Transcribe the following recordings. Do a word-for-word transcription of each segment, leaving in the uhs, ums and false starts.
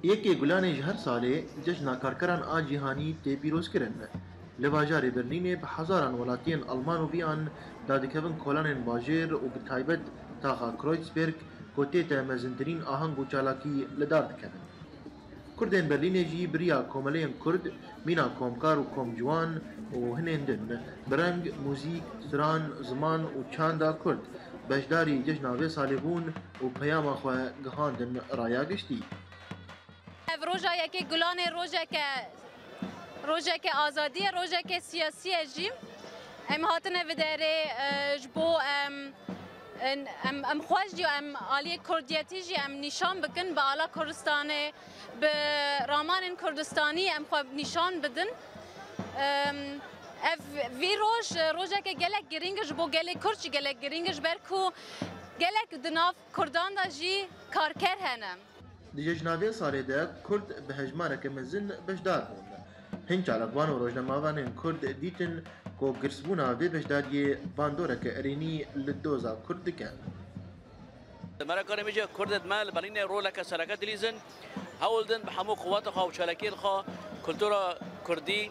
Yekê Gulanê ji her salê cejna karkeran a cîhanî tê pîrozkirin. Li bajarê Berlînê bi hezaran welatiyên Alman û biyan dadikevin kolanên bajêr û bi taybet taxa Kreuzberg ku tê te mezintirîn aheng û çalakî li dar dikevin. Kurdên Berlînê jî bi riya komeleyên Kurd, mîna komkar û komciwan û hinên din bi reng, muzîk, stran, ziman û çanda Kurd beşdarî cejna vê salê bûn û peyama xwe gihandin raya giştî. Ev roja yekê Gulanê rojeke, rojeke azadî ye, rojeke siyasî ye jî. Em hatine vê derê, e, ji bo em, em, em xwe jî, em aliyê kurdiyetî jî em nîşan bikin, bi ala Kurdistanê, bi ramanên Kurdistanî em xwe nîşan bidin. Em, ev, vî roj, rojeke gelek girîng e, ji bo gelê Kurd jî gelek girîng e, ji ber ku gelek di nav Kurdan de jî karker hene. Di cejna vê salê de Kurd bi hejmareke mezin beşdar bûn. Hin çalakvan û rojnamevanên Kurd dîtin ku girsbûna vê beşdariyê bandoreke erênî li doza Kurd dike. Merakanê min jî Kurdên me li Berlînê roleke sereke dilîzin. Hewl din bi hemû quweta xwe û çalakiyên xwe kultura Kurdî,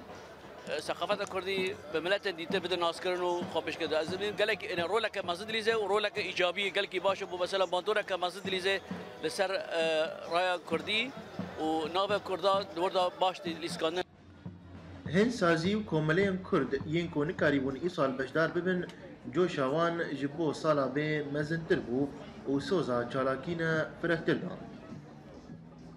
e, seqafeta Kurdî bi miletên dîtir bidin naskirin û xwe pêşkevin. Ez dibînim gelek, yani, roleke mezin dilîze û roleke îcabî, gelkî baş e, bû mesela bandoreke mezin dilîze li ser, e, raya Kurdî û navê Kurda di wir de baş tê lîskandin. Hin sazî û komeleyên Kurd yên ku nikarîbûn îsal beşdar bibin, coşa wan ji bo sala bê mezintir bû û soza çalakî ne firehtir da.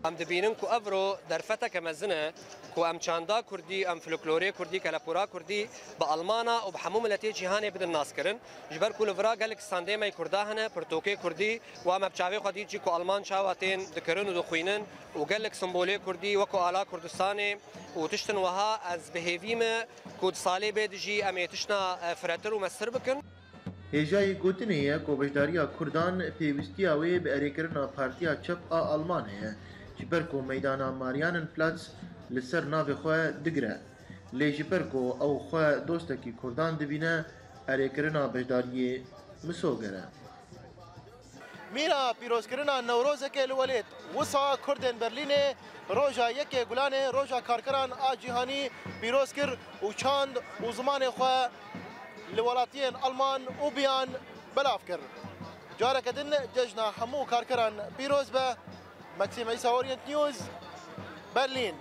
Em dibînin ku evro derfeteke mezin e ku em çanda kurdî, em folklorê kurdî, kelepûra kurdî bi Almana û bi hemû miletê cîhanê bidin naskirin. Ji ber ku li vira gelek standê me yê kurda hene, pirtûkê kurdî, û em bi çavê xwe dît jî ku Alman çawa tên dikirin û dixwînin û gelek simbolê kurdî wekî ala Kurdistanê û tiştin wiha, ez bi hêvî me ku di salê bê de jî em ê tiştna, e, firehtir û mestir bikin. Hêjayî gotinê ye ku beşdariya Kurdan pêwîstiya wê bi erêkirina Partiya Çep a Almanê ye, ji ber ku meydana Marianenplatz li ser navê xwe digire. Lê ji ber ku ew xwe dostekî Kurdan dibîne, erêkirina beşdariyê misoger e. Mîna pîrozkirina Newrozeke li welêt, wisa Kurdên Berlînê roja yekê Gulanê, roja karkeran a cîhanî pîroz kir û çand û zimanê xwe li welatiyên Alman û biyan belav kir. Careke din cejna hemû karkeran pîroz be. Maxim Îsa, Orient News, Berlîn.